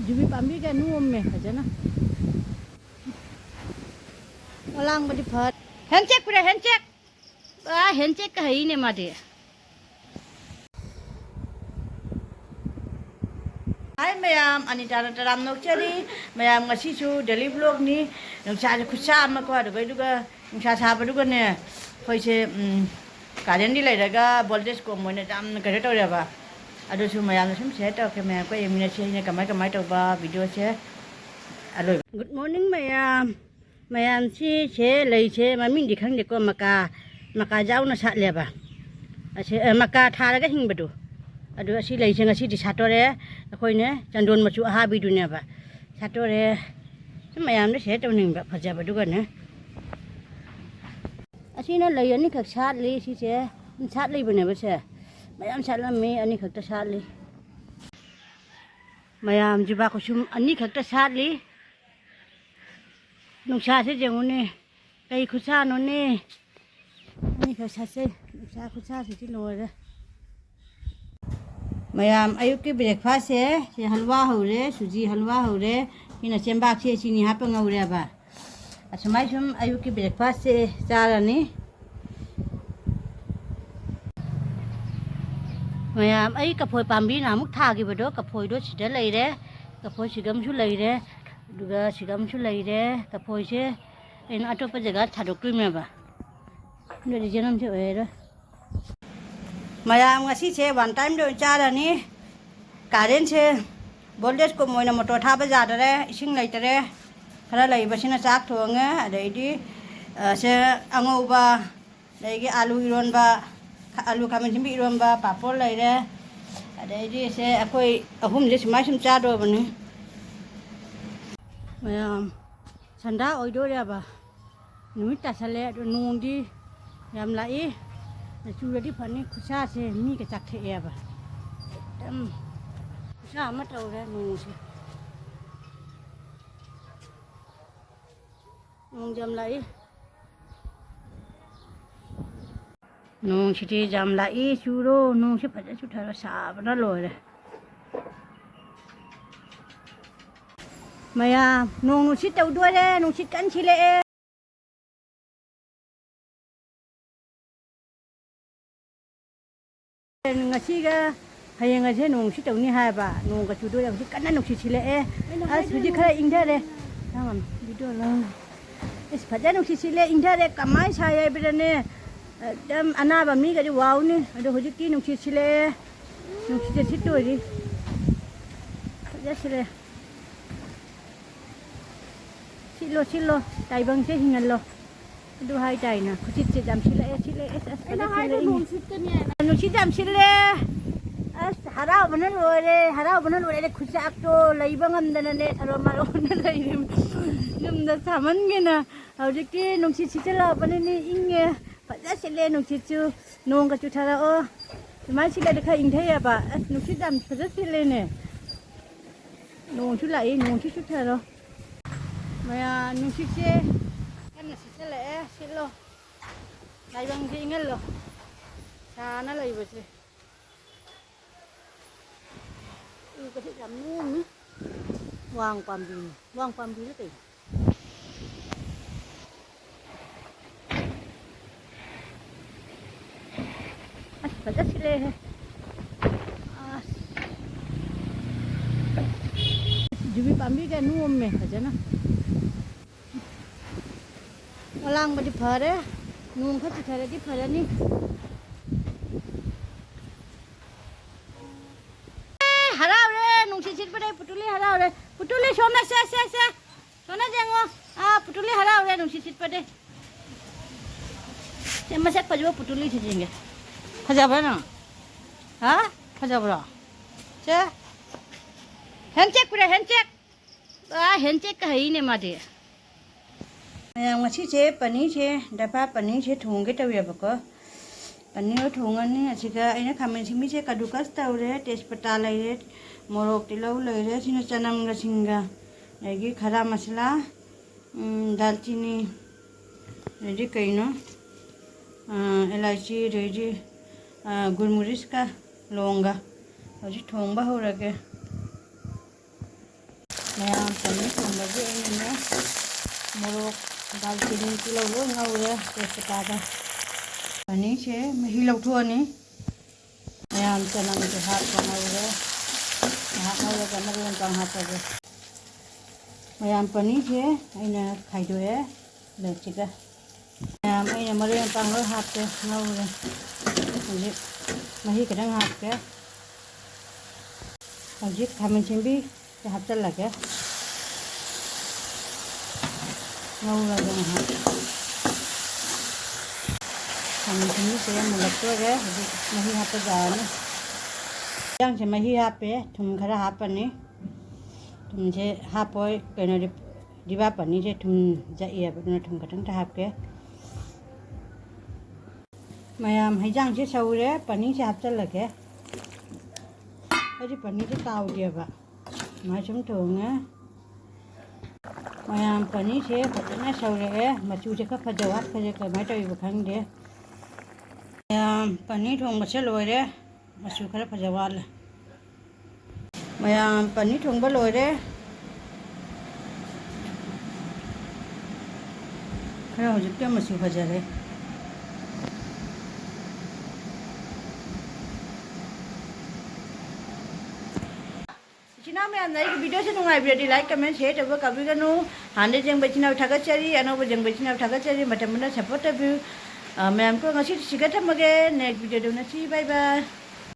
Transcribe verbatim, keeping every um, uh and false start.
ꯌꯨꯕꯤ ꯄꯥꯝꯕꯤꯒ ꯅꯣꯝꯃꯦ ꯐꯖꯅ꯫ ꯑꯂꯥꯡꯕꯗꯤ ꯐꯔꯦ꯫ ꯍꯦꯟꯆꯦꯛ ꯄꯤꯔꯦ, ꯍꯦꯟꯆꯦꯛ꯫ ꯑꯥ, ꯍꯦꯟꯆꯦꯛꯀ ꯍꯩꯅꯦ ꯃꯥꯗꯤ꯫ ꯍꯥꯏ ꯃꯌꯥꯝ, ꯑꯅꯤꯇꯥꯅ ꯇꯔꯥꯝ ꯅꯣꯛꯆꯔꯤ꯫ ꯃꯌꯥꯝ ꯉꯁꯤꯁꯨ daily vlogꯅꯤ꯫ ꯅꯨꯡꯁꯥꯁꯦ ꯈꯨꯠꯁꯥ ꯑꯃꯀꯣ, ꯑꯗꯨꯒ, ꯑꯗꯨꯒ ꯅꯨꯡꯁꯥ ꯁꯥꯕꯗꯨꯒꯅꯦ, ꯑꯩꯈꯣꯏꯁꯦ, ꯎꯝ, ꯀꯥꯔꯦꯟꯗꯤ ꯂꯩꯔꯒ voltage ꯀꯣꯝ ꯑꯣꯏꯅ ꯌꯥꯝꯅ ꯀꯩꯅꯣ ꯇꯧꯔꯦꯕ꯫ ꯑꯗꯨꯁꯨ ꯃꯌꯥꯝꯅ ꯁꯨꯝ share ꯇꯧꯔꯛꯀꯦ, ꯃꯌꯥꯝ ꯑꯩꯈꯣꯏ ꯌꯦꯡꯃꯤꯟꯅꯁꯤ ꯑꯩꯅ ꯀꯃꯥꯏ ꯀꯃꯥꯏ ꯇꯧꯕ videoꯁꯦ ꯑꯂꯣꯏꯕ꯫ Good morning ꯃꯌꯥꯝ꯫ ꯃꯌꯥꯝꯁꯤ ꯁꯦ ꯂꯩꯁꯦ ꯃꯃꯤꯡꯗꯤ ꯈꯪꯗꯦꯀꯣ, ꯃꯀꯥ, ꯃꯀꯥ ꯌꯥꯎꯅ ꯁꯥꯠꯂꯦꯕ꯫ ꯑꯁꯤ, ꯑ, ꯃꯀꯥ ꯊꯥꯔꯒ ꯍꯤꯡꯕꯗꯣ꯫ ꯑꯗꯨ ꯑꯁꯤ ꯂꯩꯁꯦ ꯉꯁꯤꯗꯤ ꯁꯥꯠꯇꯣꯔꯦ꯫ ꯑꯩꯈꯣꯏꯅ ꯆꯟꯗꯣꯟ ꯃꯆꯨ ꯑꯍꯥꯕꯤꯗꯨꯅꯦꯕ꯫ ꯁꯥꯠꯇꯣꯔꯦ꯫ ꯁꯨꯝ ꯃꯌꯥꯝꯗ share ꯇꯧꯅꯤꯡꯕ ꯐꯖꯕꯗꯨꯒꯅꯦ꯫ ꯑꯁꯤꯅ ꯂꯩ ꯑꯅꯤꯈꯛ ꯁꯥꯠꯂꯤ ꯁꯤꯁꯦ꯫ ꯁꯥꯠꯂꯤꯕꯅꯦꯕ ꯁꯦ꯫ ꯃꯌꯥꯝ ꯁꯥꯠꯂꯝꯃꯤ, ꯑꯅꯤꯈꯛꯇ ꯁꯥꯠꯂꯤ꯫ ꯃꯌꯥꯝ ꯖꯨꯕꯥ ꯀꯨꯁꯨꯝ ꯑꯅꯤꯈꯛꯇ ꯁꯥꯠꯂꯤ꯫ ꯅꯨꯡꯁꯥꯁꯦ ꯌꯦꯡꯉꯨꯅꯦ꯫ ꯀꯩ ꯈꯨꯠꯁꯥꯅꯣꯅꯦ꯫ ꯑꯅꯤꯈꯛ ꯁꯥꯠꯆꯩ꯫ ꯅꯨꯡꯁꯥ ꯈꯨꯠꯁꯥꯁꯤꯗꯤ ꯂꯣꯏꯔꯦ꯫ ꯃꯌꯥꯝ ꯑꯌꯨꯛꯀꯤ breakfastꯁꯦ, ꯁꯤ ꯍꯜꯋꯥ ꯍꯧꯔꯦ, ꯁꯨꯖꯤ ꯍꯜꯋꯥ ꯍꯧꯔꯦ꯫ ꯁꯤꯅ ꯆꯦꯡꯕꯥꯛꯁꯦ ꯆꯤꯅꯤ ꯍꯥꯞꯄ ꯉꯧꯔꯦꯕ꯫ ꯑꯁꯨꯃꯥꯏ ꯁꯨꯝ ꯑꯌꯨꯛꯀꯤ breakfastꯁꯦ ꯆꯥꯔꯅꯤ꯫ ꯃꯌꯥꯝ, ꯑꯩ ꯀꯐꯣꯏ ꯄꯥꯝꯕꯤ ꯅꯍꯥꯟꯃꯨꯛ ꯊꯥꯈꯤꯕꯗꯣ, ꯀꯐꯣꯏꯗꯣ ꯁꯤꯗ ꯂꯩꯔꯦ꯫ ꯀꯐꯣꯏ ꯁꯤꯒꯝꯁꯨ ꯂꯩꯔꯦ꯫ ꯑꯗꯨꯒ ꯁꯤꯒꯝꯁꯨ ꯂꯩꯔꯦ꯫ ꯀꯐꯣꯏꯁꯦ ꯑꯩꯅ ꯑꯇꯣꯞꯄ ꯖꯒꯥ ꯊꯥꯗꯣꯛꯇꯣꯏꯅꯦꯕ꯫ ꯑꯗꯨꯗꯤ ꯖꯦꯅꯝꯁꯦ ꯑꯣꯏꯔꯔꯣꯏ꯫ ꯃꯌꯥꯝ ꯉꯁꯤꯁꯦ one timeꯗ ꯑꯣꯏꯅ ꯆꯥꯔꯅꯤ꯫ ꯀꯥꯔꯦꯟꯁꯦ voltage ꯀꯨꯝ ꯑꯣꯏꯅ motor ꯊꯥꯕ ꯌꯥꯗꯔꯦ, ꯏꯁꯤꯡ ꯂꯩꯇꯔꯦ꯫ ꯈꯔ ꯂꯩꯕꯁꯤꯅ ꯆꯥꯛ ꯊꯣꯡꯉꯦ, ꯑꯗꯩꯗꯤ, ꯑ, ꯁꯦ ꯑꯉꯧꯕ, ꯑꯗꯒꯤ ꯑꯥꯂꯨ ꯏꯔꯣꯟꯕ, ꯑꯥꯂꯨ ꯈꯥꯃꯦꯟ ꯑꯁꯤꯟꯕꯤ ꯏꯔꯣꯟꯕ, ꯄꯥꯐꯣꯔ ꯂꯩꯔꯦ꯫ ꯑꯗꯩꯗꯤ ꯁꯦ ꯑꯩꯈꯣꯏ ꯑꯍꯨꯝꯁꯦ ꯁꯨꯃꯥꯏ ꯁꯨꯝ ꯆꯥꯗꯧꯔꯕꯅꯤ꯫ ꯃꯌꯥꯝ ꯁꯟꯗꯥ ꯑꯣꯏꯗꯣꯔꯦꯕ꯫ ꯅꯨꯃꯤꯠ ꯇꯥꯁꯜꯂꯦ, ꯑꯗꯣ ꯅꯣꯡꯗꯤ ꯌꯥꯝ ꯂꯥꯛꯏ꯫ ꯆꯨꯔꯗꯤ ꯐꯅꯤ, ꯈꯨꯠꯁꯥꯁꯦ ꯃꯤꯒ ꯆꯥꯛꯊꯦꯛꯑꯦꯕ꯫ ꯌꯥꯝ ꯈꯨꯠꯁꯥ ꯑꯃ ꯇꯧꯔꯦ ꯅꯣꯡꯁꯦ꯫ ꯅꯣꯡꯁꯦ ꯌꯥꯝ ꯂꯥꯛꯏ꯫ ꯅꯣꯡꯁꯤꯗꯤ ꯌꯥꯝ ꯂꯥꯛꯏ, ꯆꯨꯔꯣ, ꯅꯣꯡꯁꯤ ꯐꯖꯅ ꯆꯨꯊꯔꯣ, ꯁꯥꯕꯅ ꯂꯣꯏꯔꯦ꯫ ꯃꯌꯥꯝ, ꯅꯣꯡ ꯅꯨꯡꯁꯤꯠ ꯇꯧꯗꯣꯔꯦ, ꯅꯨꯡꯁꯤꯠ ꯀꯟꯅ ꯁꯤꯜꯂꯛꯑꯦ꯫ ꯉꯁꯤꯒ ꯍꯌꯦꯡ ꯑꯁꯦ ꯅꯣꯡ ꯅꯨꯡꯁꯤꯠ ꯇꯧꯅꯤ ꯍꯥꯏꯕ, ꯅꯣꯡꯒ ꯆꯨꯗꯣꯔꯦ꯫ ꯍꯧꯖꯤꯛ ꯀꯟꯅ ꯅꯨꯡꯁꯤꯠ ꯁꯤꯜꯂꯛꯑꯦ꯫ ꯑꯁ, ꯍꯧꯖꯤꯛ ꯈꯔ ꯏꯪꯊꯔꯦ꯫ ꯅꯪ ꯑꯃ video ꯂꯧ꯫ ꯑꯁ, ꯐꯖꯅ ꯅꯨꯡꯁꯤꯠ ꯁꯤꯜꯂꯦ, ꯏꯪꯊꯔꯦ꯫ ꯀꯃꯥꯏꯅ ꯁꯥꯏ ꯍꯥꯏꯕꯗꯅꯦ, ꯑꯗꯨꯝ ꯑꯅꯥꯕ ꯃꯤꯒꯗꯤ ꯋꯥꯎꯅꯤ꯫ ꯑꯗꯣ ꯍꯧꯖꯤꯛꯇꯤ ꯅꯨꯡꯁꯤꯠ ꯁꯤꯜꯂꯛꯑꯦ, ꯅꯨꯡꯁꯤꯠꯁꯦ ꯁꯤꯠꯇꯣꯔꯤ꯫ ꯐꯖ ꯁꯤꯜꯂꯦ꯫ ꯁꯤꯠꯂꯣ, ꯁꯤꯠꯂꯣ, ꯇꯥꯏꯕꯪꯁꯦ ꯍꯤꯡꯍꯜꯂꯣ꯫ ꯑꯗꯨ ꯍꯥꯏꯇꯥꯏꯅ, ꯈꯨꯠꯁꯤꯠꯁꯦ ꯌꯥꯝ ꯁꯤꯠꯂꯛꯑꯦ, ꯁꯤꯠꯂꯛꯑꯦ, ꯑꯁ, ꯑꯁ, ꯑꯩꯅ ꯐꯖ ꯍꯥꯏꯗꯣ ꯁꯤꯠꯂꯛꯑꯦ꯫ ꯅꯣꯡ ꯁꯤꯠꯀꯅꯤ ꯍꯥꯏꯅ꯫ ꯅꯨꯡꯁꯤꯠ ꯌꯥꯝ ꯁꯤꯠꯂꯦ꯫ ꯑꯁ, ꯍꯔꯥꯎꯕꯅ ꯂꯣꯏꯔꯦ, ꯍꯔꯥꯎꯕꯅ ꯂꯣꯏꯔꯦ꯫ ꯈꯨꯆꯥꯛꯇꯣ ꯂꯩꯕ ꯉꯝꯗꯅꯅꯦ, ꯊꯔꯣ ꯃꯥꯔꯣꯅ ꯂꯩꯔꯦ꯫ ꯌꯨꯝꯗ ꯁꯥꯃꯟꯒꯤꯅ꯫ ꯍꯧꯖꯤꯛꯇꯤ ꯅꯨꯡꯁꯤꯠ ꯁꯤꯠꯆꯜꯂꯛꯑꯕꯅꯤꯅꯦ, ꯏꯪꯉꯦ꯫ ꯐꯖ ꯁꯤꯠꯂꯦ ꯅꯨꯡꯁꯤꯠꯁꯨ꯫ ꯅꯣꯡꯒ ꯆꯨꯊꯔꯛꯑꯣ꯫ ꯁꯨꯃꯥꯏꯅ ꯁꯤꯠꯂꯗꯤ ꯈꯔ ꯏꯪꯊꯩꯑꯕ꯫ ꯑꯁ, ꯅꯨꯡꯁꯤꯠ ꯌꯥꯝ ꯐꯖ ꯁꯤꯠꯂꯦꯅꯦ꯫ ꯅꯣꯡꯁꯨ ꯂꯥꯛꯏ, ꯅꯣꯡꯁꯨ ꯆꯨꯊꯔꯣ꯫ ꯃꯌꯥꯝ, ꯅꯨꯡꯁꯤꯠꯁꯦ ꯀꯟꯅ ꯁꯤꯠꯆꯜꯂꯛꯑꯦ, ꯁꯤꯠꯂꯣ꯫ ꯇꯥꯏꯕꯪꯁꯦ ꯏꯪꯍꯜꯂꯣ꯫ ꯁꯥꯅ ꯂꯩꯕꯁꯦ꯫ ꯎꯒꯁꯦ ꯌꯥꯝ ꯅꯦꯝꯃꯤ꯫ ꯋꯥꯡ ꯄꯥꯝꯕꯤꯅꯤ꯫ ꯋꯥꯡ ꯄꯥꯝꯕꯤꯔ ꯀꯩꯅꯣ? ꯑꯁ, ꯐꯖ ꯁꯤꯠꯂꯦꯍꯦ꯫ ꯑꯁ꯫ ꯌꯨꯕꯤ ꯄꯥꯝꯕꯤꯒ ꯅꯣꯝꯃꯦ ꯐꯖꯅ꯫ ꯑꯂꯥꯡꯕꯗꯤ ꯐꯔꯦ꯫ ꯅꯣꯡ ꯈꯔ ꯆꯨꯊꯔꯗꯤ ꯐꯔꯅꯤ꯫ ꯑꯦ, ꯍꯔꯥꯎꯔꯦ, ꯅꯨꯡꯁꯤꯠ ꯁꯤꯠꯄꯗꯩ ꯄꯨꯇꯨꯂꯤ ꯍꯔꯥꯎꯔꯦ꯫ ꯄꯨꯇꯨꯂꯤ ꯁꯣꯝꯗ ꯁꯦ, ꯁꯦ, ꯁꯦ꯫ ꯁꯣꯝꯗ ꯌꯦꯡꯉꯣ꯫ ꯑꯥ, ꯄꯨꯇꯨꯂꯤ ꯍꯔꯥꯎꯔꯦ, ꯅꯨꯡꯁꯤꯠ ꯁꯤꯠꯄꯗꯩ꯫ ꯁꯦ, ꯃꯁꯛ ꯐꯖꯕ ꯄꯨꯇꯨꯂꯤꯁꯦ ꯌꯦꯡꯒꯦ꯫ ꯐꯖꯕ꯭ꯔꯥ ꯅꯪ? ꯍꯥ? ꯐꯖꯕ꯭ꯔꯣ? ꯁꯦ꯫ Handshake ꯄꯤꯔꯦ, handshake꯫ ꯑꯥ, handshake ꯀ ꯍꯩꯅꯦ ꯃꯥꯗꯤ꯫ ꯃꯌꯥꯝ, ꯉꯁꯤꯁꯦ ꯄꯅꯤꯔꯁꯦ, ꯗꯕꯥ ꯄꯅꯤꯔꯁꯦ ꯊꯣꯡꯒꯦ ꯇꯧꯋꯦꯕꯀꯣ꯫ ꯄꯅꯤꯔ ꯊꯣꯡꯉꯅꯤ꯫ ꯑꯁꯤꯗ ꯑꯩꯅ ꯈꯥꯃꯦꯟ ꯑꯁꯤꯟꯕꯤꯁꯦ ꯀꯗꯨꯀꯁ ꯇꯧꯔꯦ, ꯇꯦꯖꯄꯇꯥ ꯂꯩꯔꯦ, ꯃꯣꯔꯣꯛ, ꯇꯤꯜꯍꯧ ꯂꯩꯔꯦ꯫ ꯁꯤꯅ ꯆꯅꯝꯒ ꯁꯤꯡꯒ, ꯑꯗꯒꯤ ꯈꯔꯥ ꯃꯁꯥꯂꯥ, ꯎꯝ, ꯗꯥꯜꯆꯤꯅꯤ, ꯑꯗꯩꯗꯤ ꯀꯩꯅꯣ, ꯑ, ꯑꯦꯂꯥꯏꯆꯤ, ꯑꯗꯩꯗꯤ, ꯑ, ꯒꯨꯜꯃꯨꯔꯤꯁꯀ ꯂꯣꯡꯒ꯫ ꯍꯧꯖꯤꯛ ꯊꯣꯡꯕ ꯍꯧꯔꯒꯦ꯫ ꯃꯌꯥꯝ ꯄꯅꯤꯔ ꯊꯣꯡꯕꯒꯤ ꯑꯩꯅꯅꯦ ꯃꯣꯔꯣꯛ, ꯗꯥꯜꯆꯤꯅꯤ, ꯇꯤꯜꯍꯧ ꯂꯣꯏ ꯉꯧꯔꯦ ꯇꯦꯖꯄꯇꯥꯗ꯫ ꯄꯅꯤꯔꯁꯦ ꯃꯍꯤ ꯂꯧꯊꯣꯛꯑꯅꯤ꯫ ꯃꯌꯥꯝ ꯆꯅꯝꯁꯦ ꯍꯥꯞꯄ ꯉꯧꯔꯦ꯫ ꯉꯥꯏꯍꯥꯛ ꯉꯧꯔꯒ ꯃꯔꯣꯏ ꯃꯄꯥꯡ ꯍꯥꯞꯄꯒꯦ꯫ ꯃꯌꯥꯝ ꯄꯅꯤꯔꯁꯦ ꯑꯩꯅ ꯈꯥꯏꯗꯣꯛꯑꯦ ꯄ꯭ꯂꯦꯠꯁꯤꯗ꯫ ꯃꯌꯥꯝ ꯑꯩꯅ ꯃꯔꯣꯏ ꯃꯄꯥꯡ ꯂꯣꯏ ꯍꯥꯞꯄꯦ, ꯉꯧꯔꯦ꯫ ꯍꯧꯖꯤꯛ ꯃꯍꯤ ꯈꯤꯇꯪ ꯍꯥꯞꯀꯦ꯫ ꯍꯧꯖꯤꯛ ꯈꯥꯃꯦꯟ ꯑꯁꯤꯟꯕꯤꯁꯦ ꯍꯥꯞꯆꯤꯜꯂꯒꯦ꯫ ꯉꯧꯔꯒ ꯉꯥꯏꯍꯥꯛ꯫ ꯈꯥꯃꯦꯟ ꯑꯁꯤꯟꯕꯤꯁꯦ ꯃꯨꯜꯂꯛꯇꯣꯔꯦ꯫ ꯍꯧꯖꯤꯛ ꯃꯍꯤ ꯍꯥꯞꯄ ꯌꯥꯔꯅꯤ꯫ ꯏꯟꯖꯥꯡꯁꯦ ꯃꯍꯤ ꯍꯥꯞꯄꯦ, ꯊꯨꯝ ꯈꯔ ꯍꯥꯞꯄꯅꯤ꯫ ꯊꯨꯝꯁꯦ ꯍꯥꯞꯄꯣꯏ, ꯀꯩꯅꯣꯗꯤ, ꯗꯤꯕꯥ ꯄꯅꯤꯔꯁꯦ ꯊꯨꯝ ꯌꯥꯛꯑꯦꯕ, ꯑꯗꯨꯅ ꯊꯨꯝ ꯈꯤꯇꯪꯇ ꯍꯥꯞꯀꯦ꯫ ꯃꯌꯥꯝ, ꯍꯤꯟꯖꯥꯡꯁꯦ ꯁꯧꯔꯦ, ꯄꯅꯤꯔꯁꯦ ꯍꯥꯞꯆꯤꯜꯂꯒꯦ꯫ ꯑꯩꯗꯤ ꯄꯅꯤꯔꯁꯦ ꯇꯥꯎꯗꯦꯕ, ꯑꯗꯨꯃꯥꯏꯅ ꯁꯨꯝ ꯊꯣꯡꯉꯦ꯫ ꯃꯌꯥꯝ, ꯄꯅꯤꯔꯁꯦ ꯐꯖꯅ ꯁꯧꯔꯛꯑꯦ, ꯃꯆꯨꯁꯦ ꯈꯔ ꯐꯖ ꯋꯥꯠꯈ꯭ꯔꯦ, ꯀꯃꯥꯏꯅ ꯇꯧꯔꯤꯕ ꯈꯪꯗꯦ꯫ ꯃꯌꯥꯝ, ꯄꯅꯤꯔ ꯊꯣꯡꯕꯁꯦ ꯂꯣꯏꯔꯦ, ꯃꯆꯨ ꯈꯔ ꯐꯖ ꯋꯥꯠꯂꯦ꯫ ꯃꯌꯥꯝ, ꯄꯅꯤꯔ ꯊꯣꯡꯕ ꯂꯣꯏꯔꯦ꯫ ꯈꯔ ꯍꯧꯖꯤꯛꯇꯤ ꯃꯆꯨ ꯐꯖꯔꯦ꯫ ꯏꯆꯤꯟ ꯏꯅꯥꯎ ꯃꯌꯥꯝꯅ ꯑꯩꯒꯤ ꯚꯤꯗꯤꯑꯣꯁꯦ ꯅꯨꯡꯉꯥꯏꯕꯤꯔꯗꯤ like, comment, share ꯇꯧꯕ ꯀꯥꯎꯕꯤꯒꯅꯨ꯫ ꯍꯥꯟꯅ ꯌꯦꯡꯕ ꯏꯆꯤꯟ ꯏꯅꯥꯎ ꯊꯥꯒꯠꯆꯔꯤ, ꯑꯅꯧꯕ ꯌꯦꯡꯕ ꯏꯆꯤꯟ ꯏꯅꯥꯎ ꯊꯥꯒꯠꯆꯔꯤ꯫ ꯃꯇꯝ ꯄꯨꯝꯅ support ꯇꯧꯕꯤꯌꯨ꯫ ꯑ, ꯃꯌꯥꯝ ꯀꯣ, ꯉꯁꯤꯗꯤ ꯁꯤꯒ ꯊꯝꯃꯒꯦ꯫ Next video ꯗ ꯎꯅꯁꯤ꯫ Bye bye꯫